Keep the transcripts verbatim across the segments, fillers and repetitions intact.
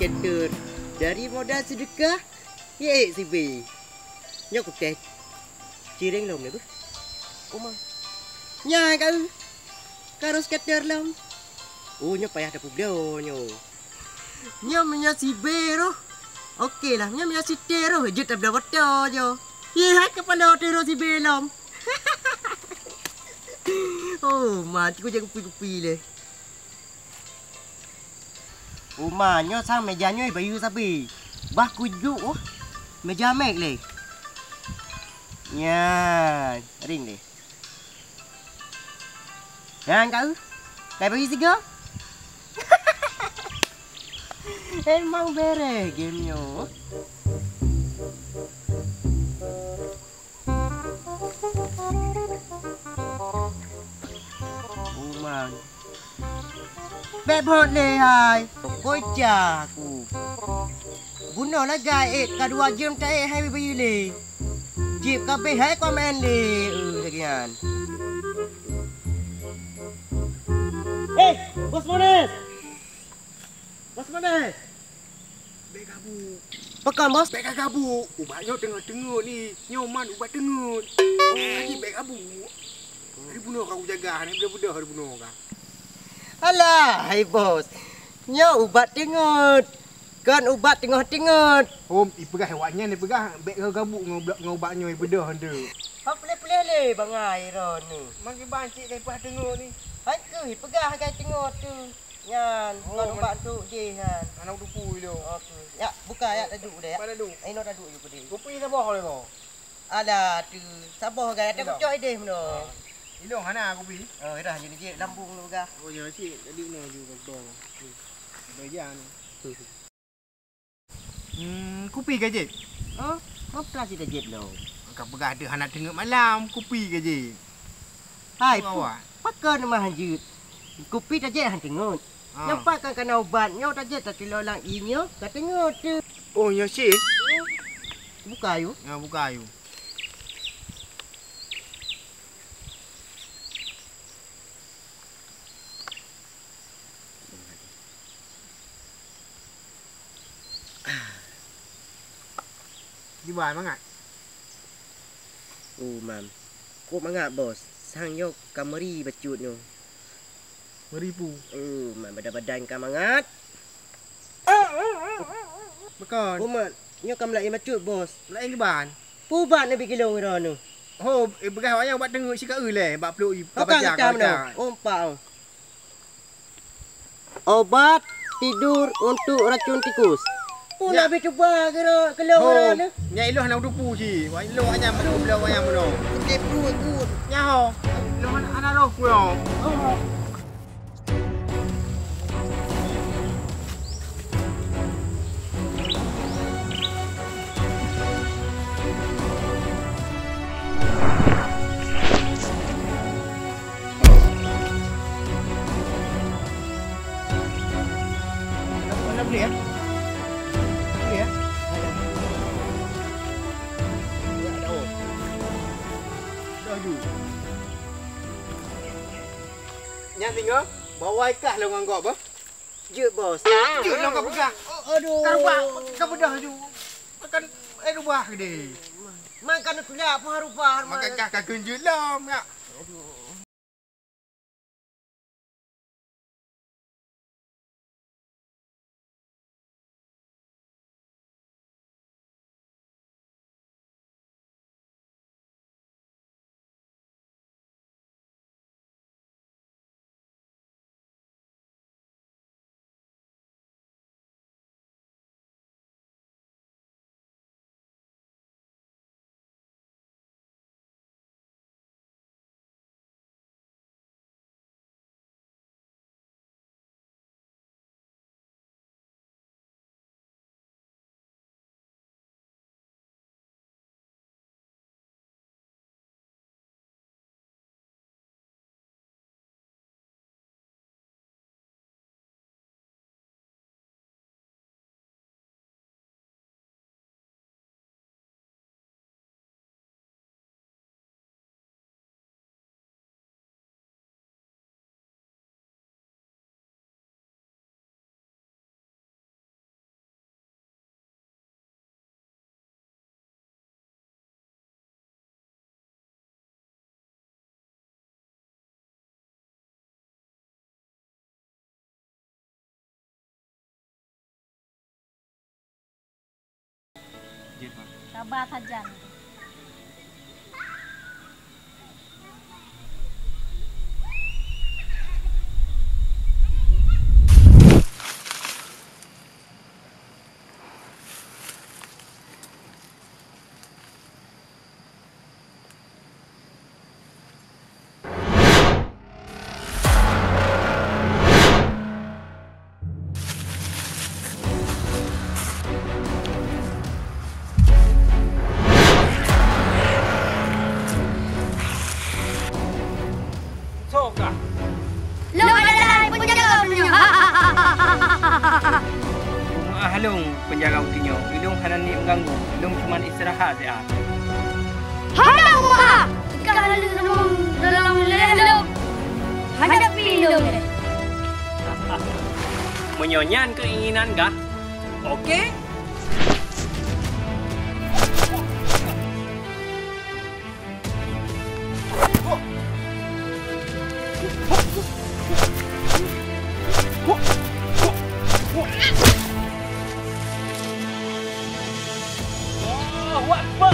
Scatter dari modal seudeukah, yé ék sibé. Nyoe kutéh cireng lom lé beuh. Uma. Nyan ka eu. Ka rôh scatter lom. Oh, nyoe payah tapeubloe nyoe. Nyoe meunyoe sibé roh. Oke lah, nyoe meunyoe sitée roh, jeuet tabloe moto nyoe. Yé, hai keupada oto roh sibé lom. Oh, mati ku jak kupi-kupi lé. Uma nyoe sang meja nyoe bayeue sabe. Bah kujuk oh. Meja mek lé. Nyan, ring lé. Nyan ka eu. Kai bagi sigoe. Emang bereh game nyoe. Uma. Bèk bhot lé hai. Kocak ku. Bunoe lagèe ék ka dua jeuem ta ék hai bayeue lé. Jieb kabeh hai komen lé. Eh, lagèe nyan. Eh, Bos Mones. Bos Mones. Bèk gabuk. Pakon, Bos? Bèk gabuk. Ubat nyoe teungeut-teungeut ni. Nyoe man ubat teungeut. Oh, lagi bèk gabuk. Hari bunoe ka kujaga, hana beudôh-beudôh hari bunoe ka. Alah, hai Bos. Nyoe ubat teungeut. Kon ubat teungoh-teungeut. Hom, ipeugah awaknyan, ipeugah bèk gabuk ngon ubat, ngon ubat nyoe, ibeudôh tu. Hom, puléh-puléh lé bangai droeneuh. Mang kiban cit daripada teungeut ni. Han keuh ipeugah hagai teungeut tu. Nyan, oh, kon ubat untuk jih nyan. Aneuk tupu ilong. Oke. Ya, buka ya, taduek deh ya. Buka taduek. Inoe taduek ju keudeh. Kupi saboh lé ko. Ada tu. Saboh gaya tak kucok ideh meunoe. Ilong hana kupi. Oh, dah jadi jik lambung lu gah. Oh, nyoe cit tadi meunoe ju doktor. Bajan. Hmm, kupi ka jép? Oh, apa sih dah jép lo? Ka peugah deuh hana teungeut malam, kupi ka jép. Hai, pakon mah hanjeuet. Kupi tajép han teungeut. Ah. Nampak kan kana ubat nyoe tajép tatulông lam ié nyoe ka teungeut tu. Oh, nyoe cit? Buka yu. Ya, buka yu. Kiban mangat? Oh, man. Kok mangat, Bos? Sang nyoe ka meuri bacut nyoe. Meuri pu? Oh, man, badan-badan ka mangat. Pakon? Oh, man. Nyoe ka meulaén bacut, Bos. Meulaén kiban? Pubat neubi kilong droeneuh. Ho, eh, peugah awaknyan ubat teungeut sikaeu lé, bak pluek i. Ho, ka baca, ka baca. Oh, empat, oh. Obat tidur untuk racun tikus. Pun habéh cuba kira kelong orang tu. Nyan iloh hana tupu cit. Wah, iloh ayam tu, iloh ayam tu. Sakét pruet, pruet. Nyan ho. Iloh hana, hana roh pulang. Oh. Mana beli ya? Beli ya? Dah ju. Nyan singoh, bawa ikah lôn ngon gob, bah. Jeuet, Bos. Jeuet lôn ka peugah. Aduh. Ka rubah, ka beudôh ju. Makan, eh, rubah gede. Makan kulak pun rubah. Makan kah ka keunjeuet lom, ya. Aduh. Saba sajan. Soe kah? Lôn adalah penjaga meunyoe. Meu'ah lôn penjaga uteunyoe, ilôn hana niet meuganggu, ilôn cuman istirahat siat. Hana meu'ah! Ka lheueh lôn dalam leleh lôn, hadapi lôn lé. Meunyoe nyan keuinginan gah, oke. Allahu Akbar!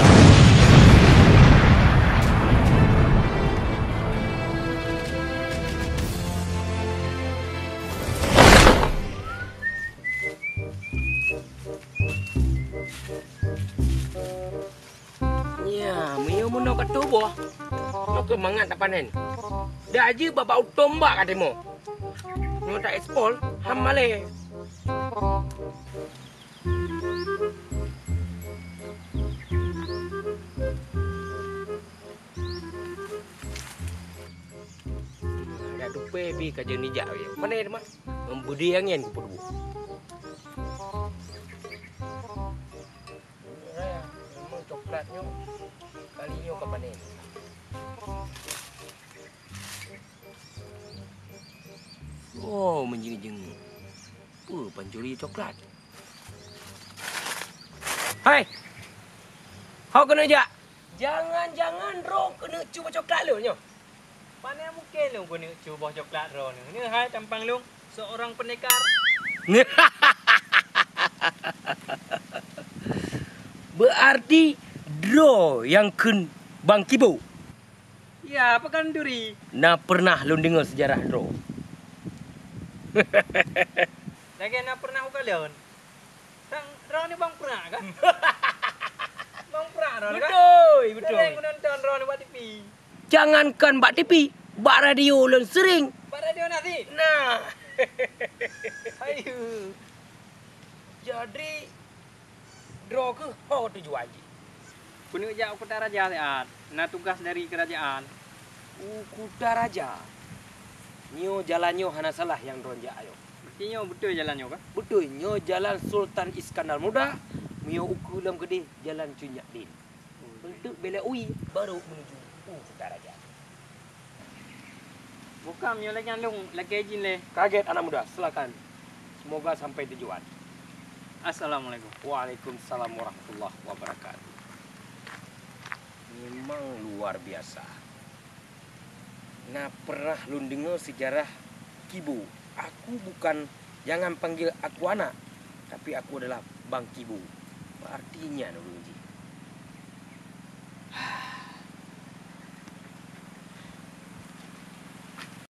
Nya, meunyoe meunoe ka tuboh, maka mangat tapanen. Dak jeuet bak-bak utom bak ka timoh. Nyoe ta ekspor, ham malée. Dak tupe pi ka jeuet nijak lagée. Pane teuma? Membudi angin ku peuduek. Memang coklat nyoe kali nyoe ka panen. Oh, menjingeuk-jingeuk. Peue pancuri coklat? Hai! Ho keuneuk jak? Jangan-jangan droe keuneuk cuba coklat lôn nyoe? Pane mungken lôn keuneuk cuba coklat droeneuh. Nyoe hai tampang lôn, seorang pendekar. Berarti droe nyang kheun Bang Kibo? Ya, apa kan duri? Na pernah lôn deungoe sejarah droe. Lagée na pernah ukalon. Sang droeneuh bang prak kah? Bang prak droeneuh kah? Beutôi, beutôi. Sering menonton droeneuh bak T V. Jangankan bak T V, bak radio lôn sering. Bak radio na sit? Nah. Ayu. Jadi, droe keuh ho tujuan jih? Keuneuk jak u Kuta Raja siat, na tugas dari kerajaan. U Kuta Raja? Nyoe jalan nyoe hana salah nyang droe jak ayoe. Berarti nyoe beutôi jalan nyoe kah? Beutôi, nyoe jalan Sultan Iskandar Muda, meunyoe ukeue lom keudeh jalan Cut Nyak Dhien. Untuk belok wie baru menuju u Kuta Raja. Bukam nyoe lagée nyan lôn lakée jin lé. Kaget anak muda, silakan. Semoga sampai tujuan. Assalamualaikum. Waalaikumsalam warahmatullahi wabarakatuh. Memang luar biasa. Na pernah lôn deungoe sejarah Kibo. Aku bukan, jangan panggil aku anak, tapi aku adalah Bang Kibo. Artinya, ulôn jih.